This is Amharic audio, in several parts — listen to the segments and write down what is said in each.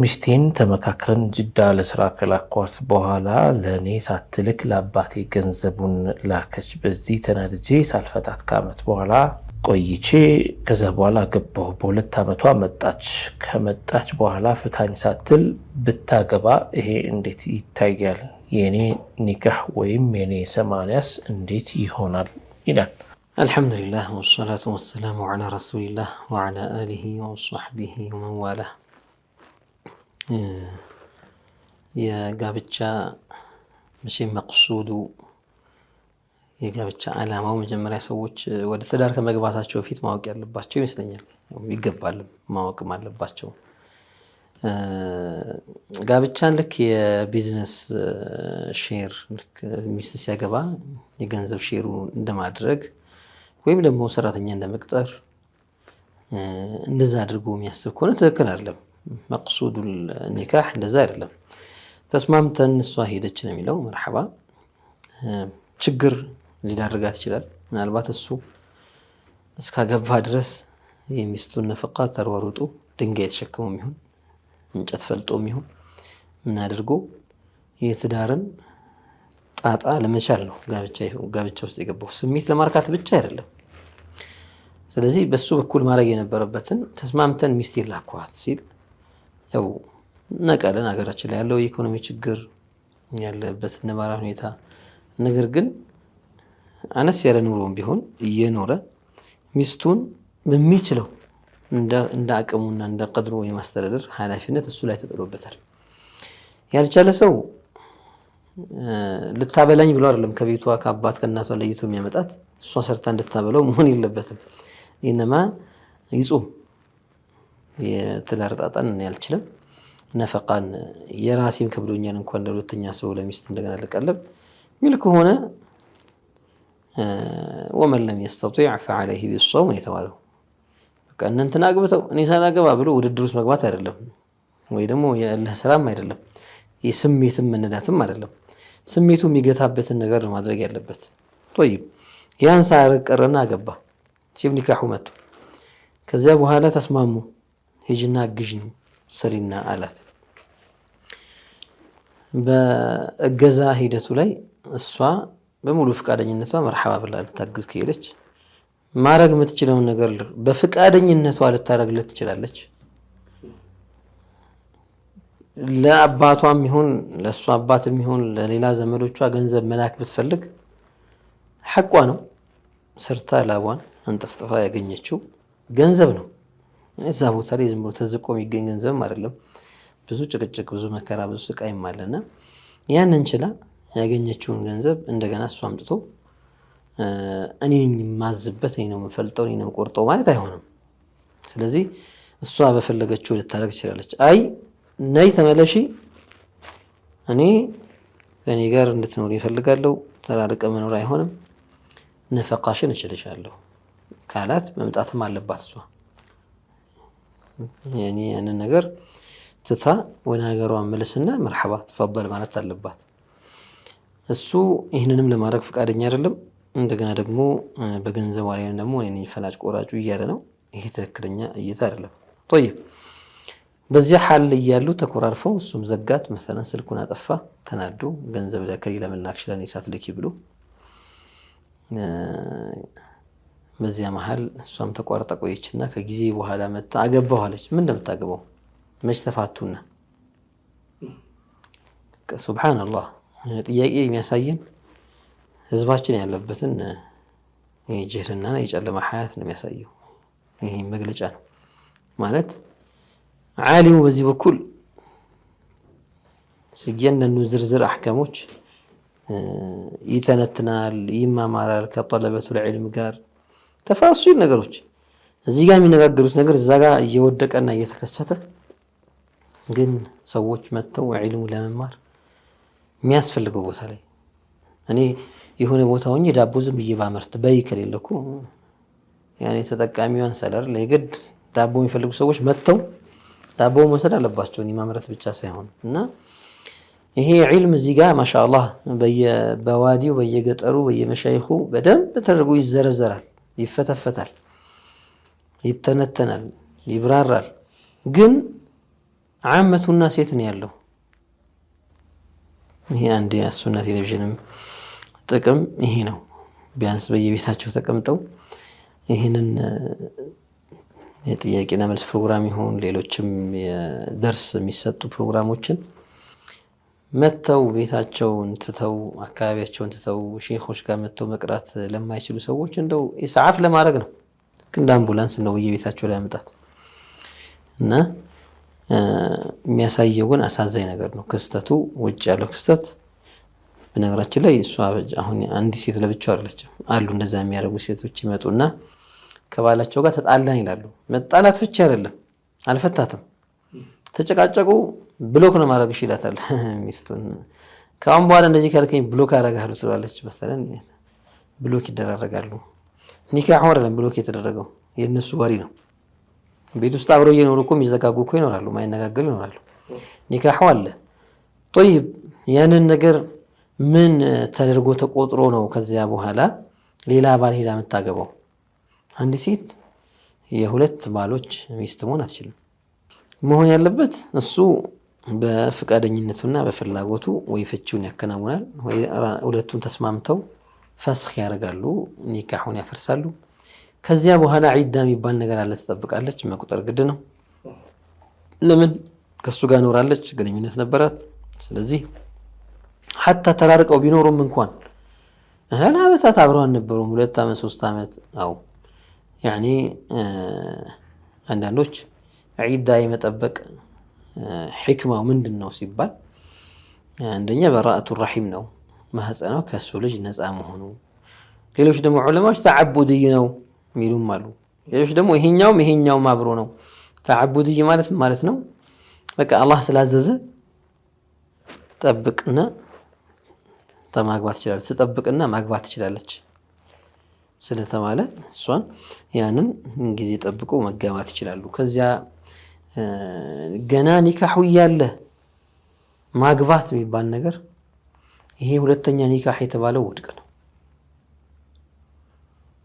ሚስቴን ተመካክረን ጅዳ ለስራ ከላኳት በኋላ ለእኔ ሳትልክ ለአባቴ ገንዘቡን ላከች። በዚህ ተናድጄ ሳልፈታት ከዓመት በኋላ ቆይቼ ከዛ በኋላ ገባሁ። በ2 ዓመቷ መጣች። ከመጣች በኋላ ፍታኝ ሳትል ብታገባ ይሄ እንዴት ይታያል? የኔ ኒካህ ወይም የኔ 80ስ እንዴት ይሆናል? ይላል። አልሐምዱሊላህ ወሰላቱ ወሰላሙ ዐላ ረሱሊላህ ወዐላ አሊሂ ወሰሕቢሂ ወመንዋላህ። የጋብቻ መቼም መቅሱዱ የጋብቻ ዓላማው መጀመሪያ ሰዎች ወደ ትዳር ከመግባታቸው በፊት ማወቅ ያለባቸው ይመስለኛል። ይገባልም ማወቅም አለባቸው። ጋብቻን ልክ የ business share፣ ልክ ሚስት ሲያገባ የገንዘብ share ኡ እንደማድረግ ወይም ደግሞ ሰራተኛ እንደመቅጠር እንደዛ አድርጎ የሚያስብ ከሆነ ትክክል አይደለም። مقصود النكاح እንደዛ አይደለም። ተስማምተን እሷ ሄደች ነው የሚለው። መርሐባ፣ ችግር ሊዳርጋት ይችላል። ምናልባት እሱ እስካገባ ድረስ የሚስቱን ነፈቃ ተሯሩጦ ድንጋይ የተሸክሞ የሚሆን፣ እንጨት ፈልጦ የሚሆን፣ ምን አድርጎ የትዳርን ጣጣ ለመቻል ነው ጋብቻ ውስጥ የገባው፣ ስሜት ለማርካት ብቻ አይደለም። ስለዚህ በሱ በኩል ማድረግ የነበረበትን ተስማምተን ሚስቴን ላኳት ሲል፣ ያው እናውቃለን ሀገራችን ላይ ያለው የኢኮኖሚ ችግር፣ ያለበት ነባራዊ ሁኔታ። ነገር ግን አነስ ያለ ኑሮም ቢሆን እየኖረ ሚስቱን በሚችለው እንደ አቅሙና እንደ ቀድሮ የማስተዳደር ኃላፊነት እሱ ላይ ተጥሎበታል። ያልቻለ ሰው ልታበላኝ ብሎ አይደለም ከቤቷ ከአባት ከእናቷ ለይቶ የሚያመጣት፣ እሷ ሰርታ እንድታበላው መሆን የለበትም። ኢነማ ይጹም፣ የትዳር ጣጣን እኔ አልችልም፣ ነፈቃን የራሴም ከብዶኛል፣ እንኳን ለሁለተኛ ሰው ለሚስት እንደገና ልቀለብ ሚል ከሆነ ومن لم يستطع فعليه بالصوم የተባለው በቃ እነ እንትና አግብተው እኔ ሳላገባ ብሎ ውድድር ውስጥ መግባት አይደለም፣ ወይ ደግሞ የእልህ ስራም አይደለም፣ የስሜትም መነዳትም አይደለም። ስሜቱ የሚገታበትን ነገር ነው ማድረግ ያለበት። طيب፣ ያን ሳያደርግ ቀረና አገባ። ሲብ ኒካሑ መጡ። ከዚያ በኋላ ተስማሙ። ሂጂና አግዥኝ ስሪና አላት። በእገዛ ሂደቱ ላይ እሷ በሙሉ ፈቃደኝነቷ መርሐባ ብላ ልታግዝ ከሄደች ማድረግ የምትችለውን ነገር በፍቃደኝነቷ ልታደርግለት ትችላለች። ለአባቷም ይሁን ለእሷ አባትም ይሁን ለሌላ ዘመዶቿ ገንዘብ መላክ ብትፈልግ ሐቋ ነው። ሰርታ ላቧን አንጠፍጥፋ ያገኘችው ገንዘብ ነው። እዛ ቦታ ላይ ዝም ብሎ ተዝቆ የሚገኝ ገንዘብም አይደለም። ብዙ ጭቅጭቅ፣ ብዙ መከራ፣ ብዙ ስቃይም አለና ያንን ችላ ያገኘችውን ገንዘብ እንደገና እሱ አምጥቶ እኔ ነኝ የማዝበት፣ እኔ ነው የምፈልጠው፣ እኔ ነው የምቆርጠው ማለት አይሆንም። ስለዚህ እሷ በፈለገችው ልታደርግ ትችላለች። አይ ነይ ተመለሺ፣ እኔ ከእኔ ጋር እንድትኖር ይፈልጋለሁ፣ ተራርቀ መኖር አይሆንም፣ ነፈቃሽን እችልሻለሁ ካላት መምጣትም አለባት እሷ። ያንን ነገር ትታ ወደ ሀገሯ መልስና መርሐባ ተፈضል ማለት አለባት። እሱ ይህንንም ለማድረግ ፈቃደኛ አይደለም። እንደገና ደግሞ በገንዘቧ ላይ ደግሞ እኔ ነኝ ፈላጭ ቆራጩ እያለ ነው። ይሄ ትክክለኛ እይታ አይደለም። ጠይብ፣ በዚያ ሐል እያሉ ተኮራርፈው እሱም ዘጋት፣ መሰለን ስልኩን አጠፋ። ተናዶ ገንዘብ ለከሪ ለምን ላክሽ ለእኔ ሳትልኪ ብሎ፣ በዚያ መሀል እሷም ተቋርጣ ቆየችና ከጊዜ በኋላ መታ አገባሁ አለች። ምን እንደምታገባው መች ተፋቱና። ሱብሓነላህ፣ ጥያቄ የሚያሳየን ህዝባችን ያለበትን የጅህልና የጨለማ ሀያት ነው የሚያሳየው። ይህ መግለጫ ነው ማለት ዓሊሙ በዚህ በኩል እያንዳንዱ ዝርዝር አሕካሞች ይተነትናል፣ ይማማራል ከጠለበቱል ዒልም ጋር ተፋሲል ነገሮች፣ እዚህ ጋር የሚነጋገሩት ነገር እዛ ጋር እየወደቀና እየተከሰተ ግን ሰዎች መጥተው ዒልሙ ለመማር የሚያስፈልገው ቦታ ላይ፣ እኔ የሆነ ቦታ ሆኜ ዳቦ ዝም ብዬ ባመርት በይ ከሌለ እኮ ያኔ ተጠቃሚው ያንሳል አይደል? የግድ ዳቦ የሚፈልጉ ሰዎች መጥተው ዳቦ መውሰድ አለባቸው፣ እኔ ማምረት ብቻ ሳይሆን። እና ይሄ ዒልም እዚህ ጋር ማሻአላህ በዋዲው፣ በየገጠሩ፣ በየመሻይኹ በደንብ ተደርጎ ይዘረዘራል፣ ይፈተፈታል፣ ይተነተናል፣ ይብራራል። ግን ዓመቱና ሴት ነው ያለው። ይሄ አንድ የሱና ቴሌቪዥንም ጥቅም ይሄ ነው። ቢያንስ በየቤታቸው ተቀምጠው ይህንን የጥያቄና መልስ ፕሮግራም ይሁን ሌሎችም የደርስ የሚሰጡ ፕሮግራሞችን መጥተው ቤታቸውን ትተው አካባቢያቸውን ትተው ሼኾች ጋር መጥተው መቅራት ለማይችሉ ሰዎች እንደው ኢስዓፍ ለማድረግ ነው። ልክ እንደ አምቡላንስ ነው በየቤታቸው ላይ ያመጣት እና የሚያሳየው ግን አሳዛኝ ነገር ነው ክስተቱ፣ ውጭ ያለው ክስተት። በነገራችን ላይ እሷ አሁን አንዲት ሴት ለብቻው አይደለችም፣ አሉ እንደዛ የሚያደርጉ ሴቶች ይመጡና ከባላቸው ጋር ተጣላን ይላሉ። መጣላት ፍቺ አይደለም፣ አልፈታትም፣ ተጨቃጨቁ፣ block ነው ማድረግሽ ይላታል ሚስቱን። ከአሁን በኋላ እንደዚህ ካልከኝ block አደርግሃለሁ ትለዋለች። መሰለን block ይደራረጋሉ። ኒካህ አይደለም block የተደረገው የእነሱ ወሬ ነው። ቤት ውስጥ አብረው እየኖሩ እኮ የሚዘጋጉ እኮ ይኖራሉ፣ ማይነጋገሩ ይኖራሉ። ኒካሑ አለ። طيب ያንን ነገር ምን ተደርጎ ተቆጥሮ ነው ከዚያ በኋላ ሌላ ባል ሄዳ የምታገባው? አንድ ሴት የሁለት ባሎች ሚስት መሆን አትችልም። መሆን ያለበት እሱ በፍቃደኝነቱና በፍላጎቱ ወይ ፍቺውን ያከናውናል፣ ወይ ሁለቱም ተስማምተው ፈስኽ ያደርጋሉ፣ ኒካሑን ያፈርሳሉ። ከዚያ በኋላ ዒዳ የሚባል ነገር አለ፣ ትጠብቃለች። መቁጠር ግድ ነው። ለምን ከሱ ጋር ኖራለች፣ ግንኙነት ነበራት። ስለዚህ ሐታ ተራርቀው ቢኖሩም እንኳን ለዓመታት አብረው አልነበሩም፣ 2 ዓመት 3 ዓመት። አው ያኒ አንዳንዶች ዒዳ የመጠበቅ ሕክማው ምንድን ነው ሲባል አንደኛ በራአቱ ራሒም ነው፣ ማህፀኗ ከእሱ ልጅ ነፃ መሆኑ። ሌሎች ደግሞ ዑለማዎች ተዓቡድይ ነው የሚሉም አሉ። ሌሎች ደግሞ ይሄኛውም ይሄኛውም አብሮ ነው። ተዓቡድይ ማለት ማለት ነው በቃ አላህ ስላዘዘ ጠብቅና ማግባት ትችላለች፣ ትጠብቅና ማግባት ትችላለች ስለተባለ እሷን ያንን ጊዜ ጠብቆ መጋባት ይችላሉ። ከዚያ ገና ኒካሑ እያለ ማግባት የሚባል ነገር ይሄ ሁለተኛ ኒካህ የተባለው ውድቅ ነው።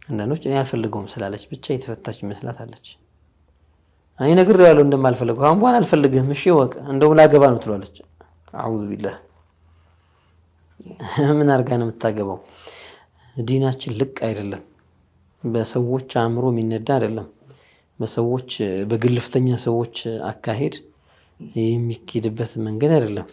አንዳንዶች እኔ አልፈልገውም ስላለች ብቻ የተፈታች ይመስላት አለች። እኔ ነግሬዋለሁ እንደማልፈልገው፣ አሁን በኋላ አልፈልግህም፣ እሺ ወቅ እንደውም ላገባ ነው ትሏለች። አዑዙ ቢላህ ምን አድርጋ ነው የምታገባው? ዲናችን ልቅ አይደለም። በሰዎች አእምሮ የሚነዳ አይደለም። በሰዎች በግልፍተኛ ሰዎች አካሄድ የሚኬድበት መንገድ አይደለም።